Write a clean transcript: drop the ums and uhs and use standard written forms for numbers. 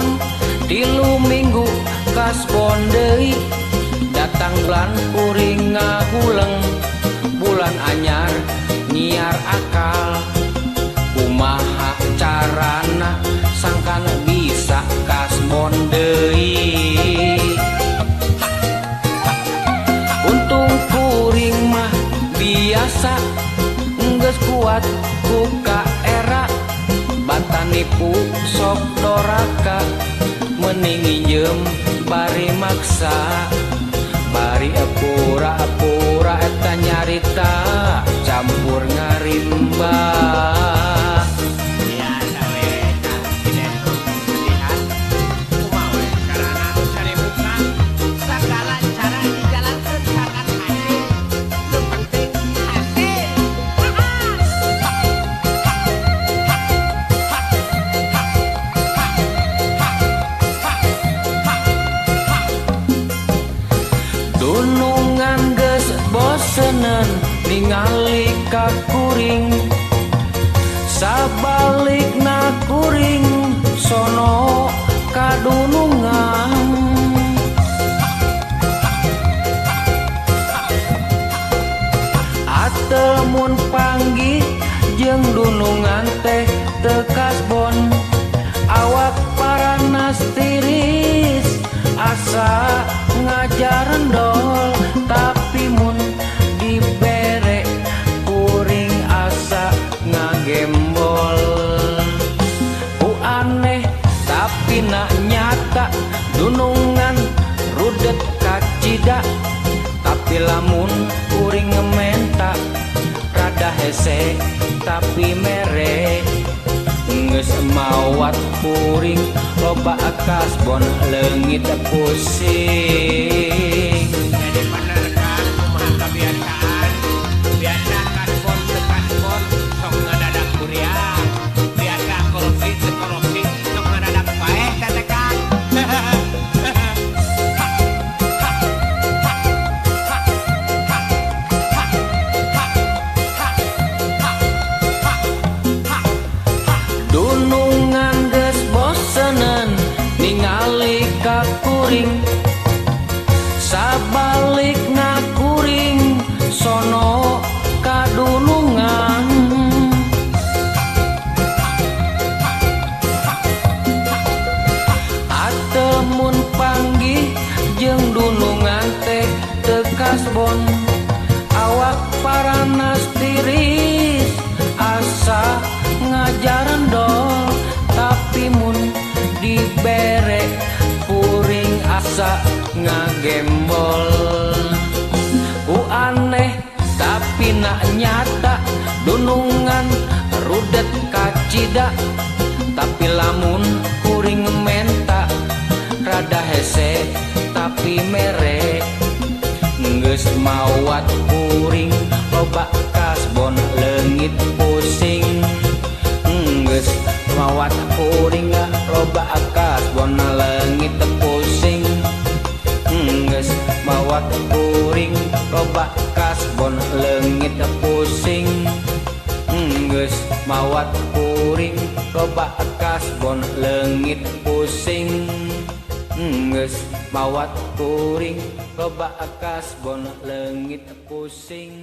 kasbon, 3 minggu kasbon deui. Datang bulan kuring ngahuleng, bulan anyar nyiar akal. Kumaha carana sangkan bisa kasbon deui? Untung kuring mah biasa, geus kuat ku era. Bata nipu sok doraka, mending nginjem bari maksa, bari pura-pura eta nyarita campur ngarimba. Biasa we tah sinetron kesedihan. Kumaha we carana cari muka? Segala cara dijalankan sangkan hasil. Nu penting hasil. Dunungan geus bosenan ningali ka kuring, sabalikna kuring sono kadunungan. Atel mun panggih jeung dunungan teh teu kasbon, awak paranas tiris asa ngajarendol. Tapi mun dibere kuring asa ngagembol. Ku aneh tapi nak nyata, dunungan rudet kacida. Tapi lamun kuring menta rada hese tapi mere. Geus mawat kuring loba kasbon leungit pusing. Jadi bener kan kumaha kebiasaan. Biasa kasbon teu kasbon sok ngadadak kuriang. Biasa korupsi teu korupsi sok ngadadak paeh teh Kang. Dunungan geus bosenan ningali ka kuring, sabalikna kuring sono kadunungan. Atel mun panggih jeung dunungan teh teu kasbon, awak paranas tiris asa ngajarendol. Tapi mun dibere kuring asa ngagembol. Ku aneh tapi nak nyata, dunungan rudet kacida. Tapi lamun kuring menta rada hese tapi mere. Geus mawat kuring loba kasbon leungit pusing. Geus mawat kuring loba kasbon leungit pusing. Geus mawat kuring loba kasbon leungit pusing. Geus mawat kuring loba kasbon leungit pusing. Geus mawat kuring loba kasbon leungit pusing.